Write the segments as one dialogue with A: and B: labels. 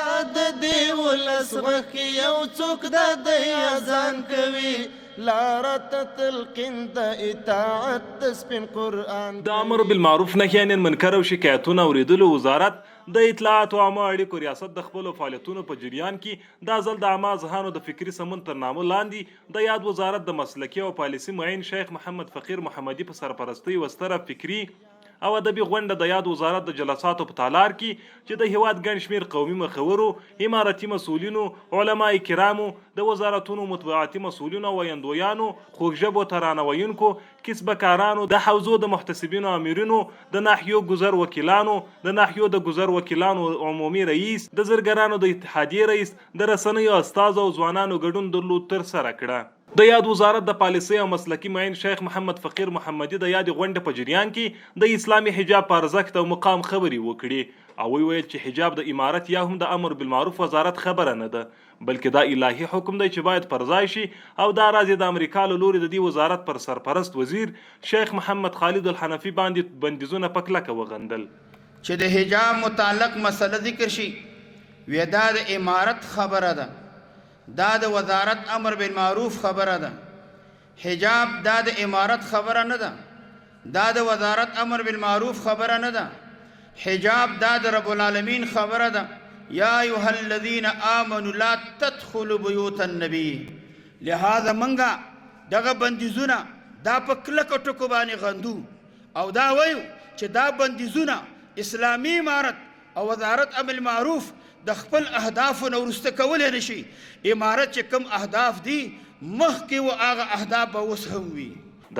A: دا د دې ولس غوږ کې یو څوک د دی اذان کوي لاره ته تلقین د اطاعت د سپین قرآن
B: د امر بالمعروف نهی عن المنکر او شکایتونو اورېدلو وزارت د اطلاعاتو او عامه اړیکو ریاست د خپلو فعالیتونو په جریان کې دا ځل د عامه اذهانو د فکري سمون تر نامه لاندې د یاد وزارت د مسلکي او پالیسي معین شیخ محمد فقیر محمدي په سرپرستۍ یوه ستره فکري او ادبي غونډه د یاد وزارت د جلساتو په تالار کې چې د هیواد ګڼ شمېر قومي مخورو، امارتي مسؤلینو، علماء کرامو، د وزارتونو مطبوعاتي مسؤلینو او ویندویانو، خوږ ژبو ترانه ویونکو، کسبه کارانو، د حوزو د محتسبینو آمرینو، د ناحیو ګذر وکیلانو، د ناحیو د ګذر وکیلانو عمومي رئیس، د زرګرانو د اتحادیې رئیس، د رسنیو استازو او ځوانانو ګډون درلود ترسره کړه. د یاد وزارت د پالیسۍ او مسلکي معین شیخ محمد فقیر محمدي د یادې غونډې په جریان کې د اسلامي حجاب په ارزښت او مقام خبرې وکړې او وویل چې حجاب د امارت یا هم د امر بالمعروف وزارت خبره نه ده بلکې دا الهي حکم دی چې باید پر ځای شي او دا راز یې د امریکا له لوري د دې وزارت پر سرپرست وزیر شیخ محمد خالد الحنفي باندې بندیزونه په کلکه وغندل.
C: چې د حجاب متعلق مسله ذکر شي وي دا د امارت خبره ده. دا د وزارت امر بالمعروف خبره ده. حجاب دا د امارت خبره نه ده. دا د وزارت امر بالمعروف خبره نه ده. حجاب دا د رب العالمین خبره ده. یا ایها الذین آمنوا لا تدخلوا بیوت النبی. لهذا مونږ دغه بندیزونه دا په کلکو ټکو باندې غندو او دا وایو چې دا بندیزونه اسلامي امارت او وزارت امر بالمعروف د خپل اهدافو نه وروسته کولی نه شي، امارت چې کوم اهداف دي مخکې وو هغه اهداف به اوس هم وي.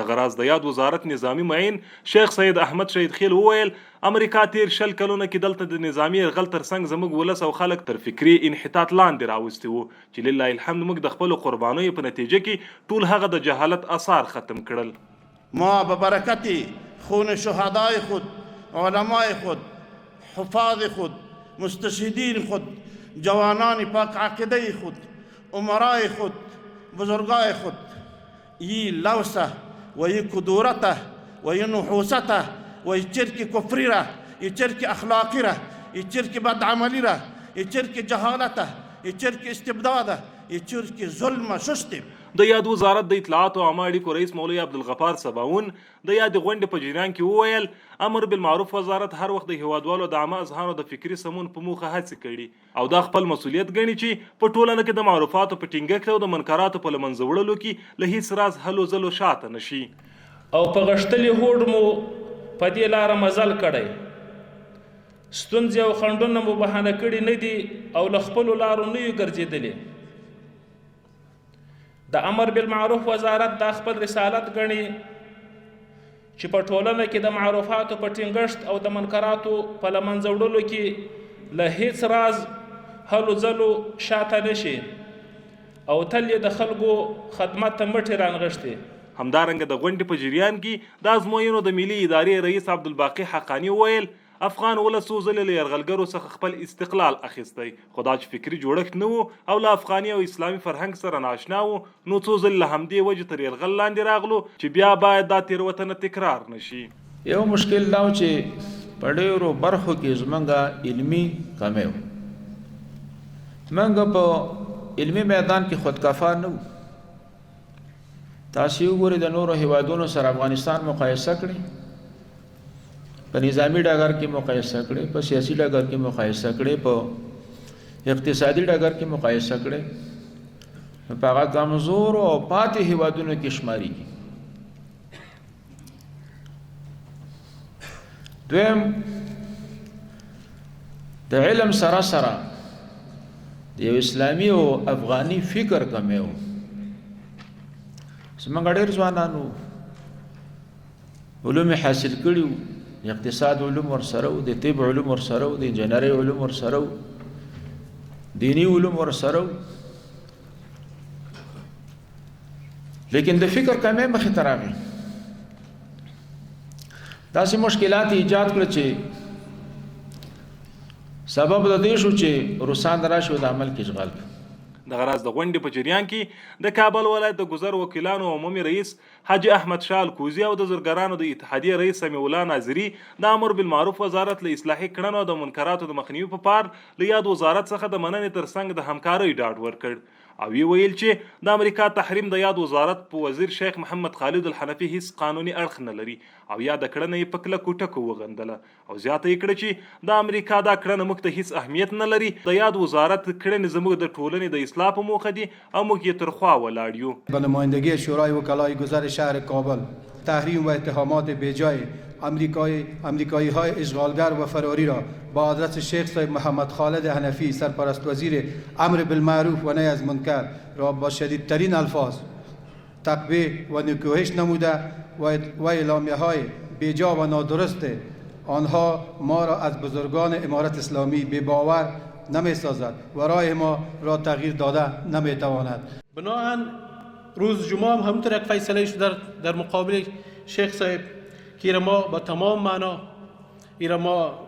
B: دغه راز د یاد وزارت نظامي معین شیخ سید احمد شهیدخېل وویل، امریکا تېر 20 کلونه کې دلته د نظامي یرغل تر څنګ زموږ ولس او خلک تر فکري انحطاط لاندې راوستي وو چې لله الحمد موږ د خپلو قربانیو په نتیجه کې ټول هغه د جهالت اثار ختم کړل.
D: ما به برکت خون شهدای خود، علمای خود، حفاظ خود، مستشهدین خود، جوانان پاک عقیده خود، امرای خود، بزرگای خود، ای لوسه و ای کدورته و ای نحوسته و ای چرک کفری را، ای چرک اخلاقی را، ای چرک بدعملی را، ای چرک جهالته، ای چرک استبداده، ای چرک ظلم شستیم.
B: د یاد وزارت د اطلاعاتو او عامه اړیکو رئیس مولوي عبدالغفار سباوون د یادې غونډې په جریان کې وویل، امر بالمعروف وزارت هر وخت د هېوادوالو د عامه اذهانو د فکري سمون په موخه هڅې کړي او دا خپل مسؤلیت ګڼي چې په ټولنه کې د معروفاتو په ټینګښت او د منکراتو په له منځه وړلو کې له هیڅ راز هلو ځلو شاته نه شي.
E: او په غښتلي هوډ مو په دې لاره مزل کړی. ستونزې او خنډونه مو بهانه کړي نه دي او له خپلو لارو نه یو ګرځېدلي. د امر بالمعروف وزارت دا خپل رسالت ګڼي چې په ټولنه کې د معروفاتو په ټینګښت او د منکراتو په له منځه وړلو کې له هیڅ راز هلو ځلو شاته نه شي او تل یې د خلکو خدمت ته مټې رانغښتې.
B: همدارنګه د غونډې په جریان کې د ازموینو د ملي ادارې رئیس عبدالباقي حقاني وویل، افغان ولس څو ځلې له یرغلګرو څخه خپل استقلال اخیستی، خو دا چې فکري جوړښت نه وو او له افغاني او اسلامي فرهنګ سره نااشنا وو، نو څو ځلې له همدې وجې تر یرغل لاندې راغلو چې بیا باید دا تېروتنه تکرار نه شي.
F: یو مشکل دا و چې په ډېرو برخو کې زمونږ علمي کمی و. مونږ په علمي میدان کې خودکفا نه وو. تاسو وګورئ د نورو هیوادونو سره افغانستان مقایسه کړئ، په نظامی ډګر کې مقایسه کړئ، په سیاسي ډګر کې مقایسه کړئ، په اقتصادي ډګر کې مقایسه کړئ، په هغه کمزورو او پاتې هیوادونو کې شمارېږي. دویم، د علم سره سره د یو اسلامي او افغاني فکر کمی و. زمونږ ډېر ځوانانو علوم یې حاصل کړي وو، د اقتصاد علوم ورسره وو، د طب علوم ورسره وو، د انجنیرۍ علوم ورسره وو، دیني علوم ورسره وو، لیکن د فکر کمی مخې ته راغی. داسې مشکلات ایجاد کړل چې سبب د دې شو چې روسان راشي او د عمل کې اشغال کړي.
B: دغه راز د غونډې په جریان کې د کابل ولایت د ګذر وکیلانو عمومي رئیس حاجي احمد شاه الکوزي او د زرګرانو د اتحادیې رئیس سمیع الله ناظري د امر بالمعروف وزارت له اصلاحي کړنو او د منکراتو د مخنیوي په پار له یاد وزارت څخه د مننې ترڅنګ د همکارۍ ډاډ ورکړ او ویې ویل چې د امریکا تحریم د یاد وزارت په وزیر شیخ محمد خالد الحنفي هیڅ قانوني اړخ نه لري او یاده کړنه یې په کلکو ټکو وغندله او زیاته یې کړه چې د امریکا دا کړنه موږ ته هیڅ اهمیت نه لري، د یاد وزارت کړنې زموږ د ټولنې د اصلاح په موخه دي او موږ یې تر خوا ولاړ یو.
G: به نمایندگی شورای وکلای گذر شهر کابل تحریم و اتهامات بیجای امریکایی امریکایی های اشغالگر و فراری را با آدرس شیخ صاحب محمد خالد حنفی سرپرست وزیر امر بالمعروف و نهی از منکر را با شدیدترین الفاظ تقبیح و نکوهش نموده و اعلامیه های بیجا و نادرست آنها ما را از بزرگان امارت اسلامی بی باور نمی سازد و راه ما را تغییر داده نمی تواند.
H: بناءً روز جمعه هم همونطور یک فیصله شد در مقابل شیخ صاحب که ما با تمام معنا ایره ما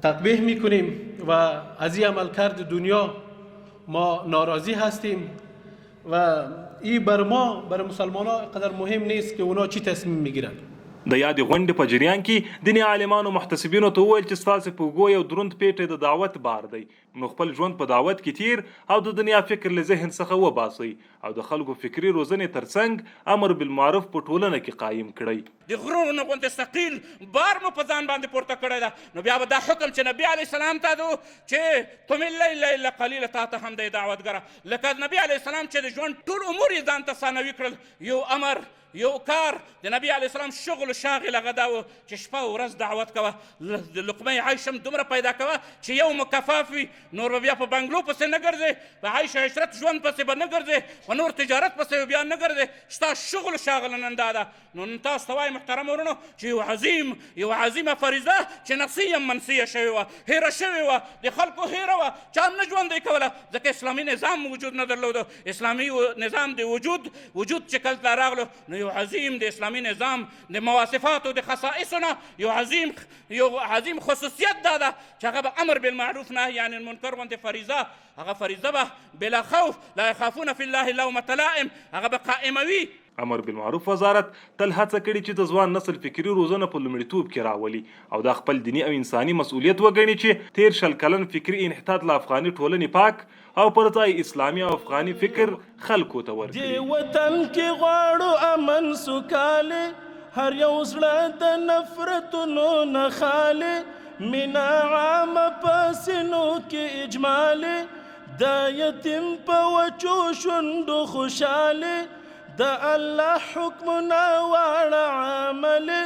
H: تقبیح میکنیم و از این عملکرد دنیا ما ناراضی هستیم و ای بر ما بر مسلمان ها قدر مهم نیست که اونا چی تصمیم میگیرند.
B: د یادې غونډې په جریان کې دیني عالمانو محتسبینو ته وویل چې ستاسې په اوږو یو دروند پېټی د دعوت بار دی، نو خپل ژوند په دعوت کې تېر او د دنیا فکر له ذهن څخه وباسئ او د خلکو فکري روزنې ترڅنګ امر بالمعروف په ټولنه کې قایم کړئ.
I: د غرونو غوندې ثقیل بار مو په ځان باندې پورته کړی ده، نو بیا به دا حکم چې نبي علیه السلام ته ده چې قم اللیل الا قلیلا تا ته هم دی دعوتګره، لکه نبي علیه السلام چې د ژوند ټول امور یې ځان ته ثانوي کړل، یو امر یو کار د نبی علیه السلام شغل شاغل هغه دا و چې شپه او ورځ دعوت کوه، د لقمه عیش هم دومره پیدا کوه چې یو مکفاف وي، نور به بیا په بنګلو پسې نه ګرځې، په عیش عشرت ژوند پسې به نه ګرځې، په نور تجارت پسې به بیا نه ګرځې، ستا شغل شاغل نن دا ده. نو نن تاسو ته وایم محترم ورونو چې یو عظیم یو عظیمه فریضه چې نسیه منسیه شوې وه، هېره شوې وه، د خلکو هېره وه، چا هم نه ژوندۍ کوله، ځکه اسلامي نظام وجود نه درلود. اسلامي نظام د وجود وجود چې کله راغلو نو یو عظیم د اسلامي نظام د مواصفاتو د خصائصو نه یو عظیم یو عظیم خصوصیت دا ده چې هغه به امر بالمعروف نهی عن المنکر غوندې فریضه، هغه فریضه به بلا خوف لا یخافون فی الله لومة لائم هغه به قائموي.
B: امر بالمعروف وزارت تل هڅه کړې چې د ځوان نسل فکري روزنه په لومړیتوب کې راولي او دا خپل دیني او انساني مسؤلیت وګڼي چې تېر 20 کلن فکري انحطاط له افغاني ټولنې پاک او پر ځای اسلامي او افغاني فکر خلکو ته ورکړي.
A: دې وطن کې غواړو امن سوکالي، هر یو زړه د نفرتونو نه خالي، مینه عامه په سینو کې اجمالي، د یتیم په وچو شونډو خوشحالي، د الله حکمونه واړه عملي،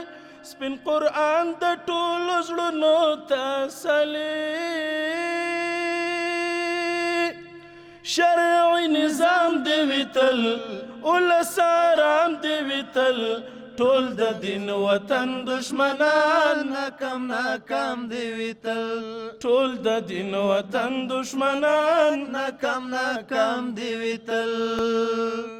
A: سپین قرآن د ټولو زړونو تسلي، شرعي نظام دی وي تل، ولس آرام دی وي تل، ټول د دین وطن دشمنان ناکام ناکام دی وي تل، ټول د دین وطن دشمنان ناکام ناکام دی وي تل.